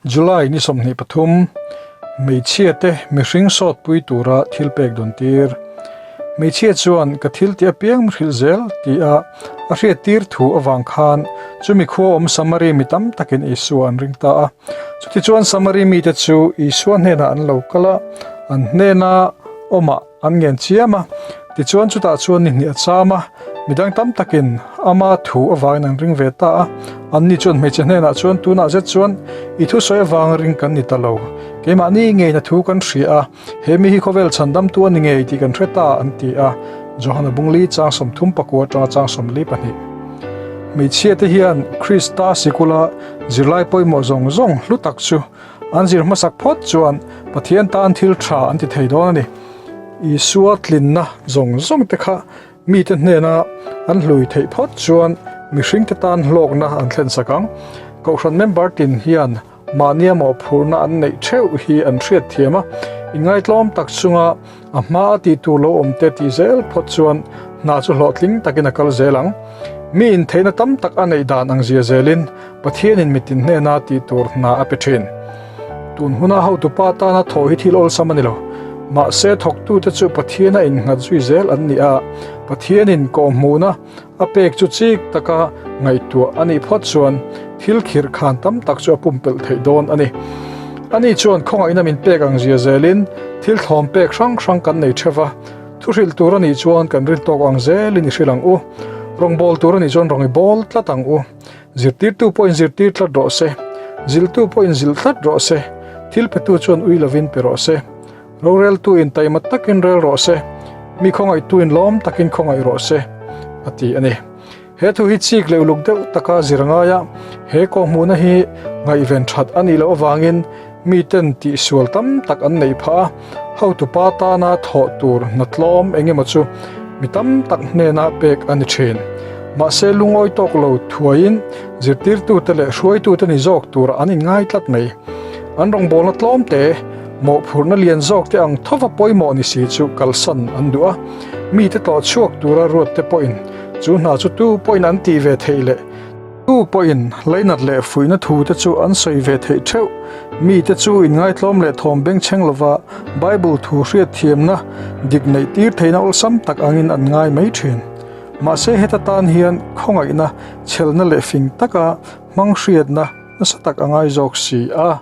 July ni 23, Hmeichhia te mihring sawtpui tura thil pek dawn tir. Hmeichhia chuan ka thil tih apiang hrilh zel ti a a hriattir thu avang khan chumi khua awm Samari mi tam takin Isua an ring ta a. Chutichuan Samari mite chu Isua hnenah an lo kal a, an hnena awmah An ngen chiam a, tichuan chutah chuan ni hnih a cham a, midang tam takin ama thu avangin an ring ve ta a. Anni chuan hmeichhe hnenah chuan tunah zet chuan i thusawi avang ring kan ni ta lo, keimahni ngeina thu kan hria a, he mi hi khawvel chhandamtu a ni ngei tih kan hre ta an ti a, Johana Bungli chang 34 atanga chang 42. Hmeichhia te hian Krista sikula zirlai pawimawh zawng zawng hlu tak chu An zir hmasak phawt chuan Pathian tan thil tha an ti thei dawn a ni. Isua tlinna zawng zawng te kha mite hnena an hlui theih phawt chuan mihringte tan hlawkna an thlen sak ang. Kohhran member tin hian mahnia mawhphurhna an neih theuh hi an hriat thiam a, inngaitlawm tak chunga a hma a tih tur lo awm te tih zel phawt chuan hna chu hlawhtling takin a kal zel ang. Mi intheihna tam tak a neih dan ang zia zelin Pathianin mitin hnena tih tur hna a pe thin. Tun huna hotupa tana thawh hi thil awlsam a ni lo. Mahse thawktute chu Pathiana innghat zui zel an ni a, Pathianin kawhhmuhna a pek chu chik taka ngaihtuah a nih phawt chuan thil khirh khan tam tak chu a pumpelh theih dawn a ni. Ani chuan khawngaihna min pek ang zia zelin thil thlawm pek hrang hrang kan nei theuh va, thu hrilh tur a nih chuan kan rin tawk ang zelin i hrilh ang u, rawngbâwl tur a nih chuan rawng i bâwl tlat ang u. Zirtirtu pawhin zirtir tlat rawh se, zilhtu pawhin zilh tlat rawh se, thil petu chuan ui lovin pe rawh se, roreltuin taima takin rel rawh se, mi khawngaihtuin lawm takin khawngaih rawh se, a ti a ni. He thu hi chik leh uluk deuh taka zir a ngai a, he kawhhmuhna hi ngaihven that a nih loh avangin miten tihsual tam tak an neih phah a, hotupa tana thawh tur hna tlawm eng emaw chu mi tam tak hnena pek a ni thin. Mahse lungawi tawk lo thuaiin zirtirtute leh hruaitute ni zawk tura an inngai tlat mai. An rawngbawlna tlawm te, mawhphurhna lian zawk te ang thova pawimawh ni si chu kalsan an duh a, mite tlawh chhuak tura ruatte pawhin chu hna chu tu pawhin an tih ve theih leh Tu pawhin lainat leh fuihna thute chu an sawi ve theih theuh. Mite chu inngaitlawm leh thawm bengchheng lova Bible thu hriatthiamna dik neih tir theihna awlsam tak angin an ngai mai thin. Mahse heta tan hian khawngaihna, chhelna leh fing taka hmang hriatna nasa tak a ngai zawk si a.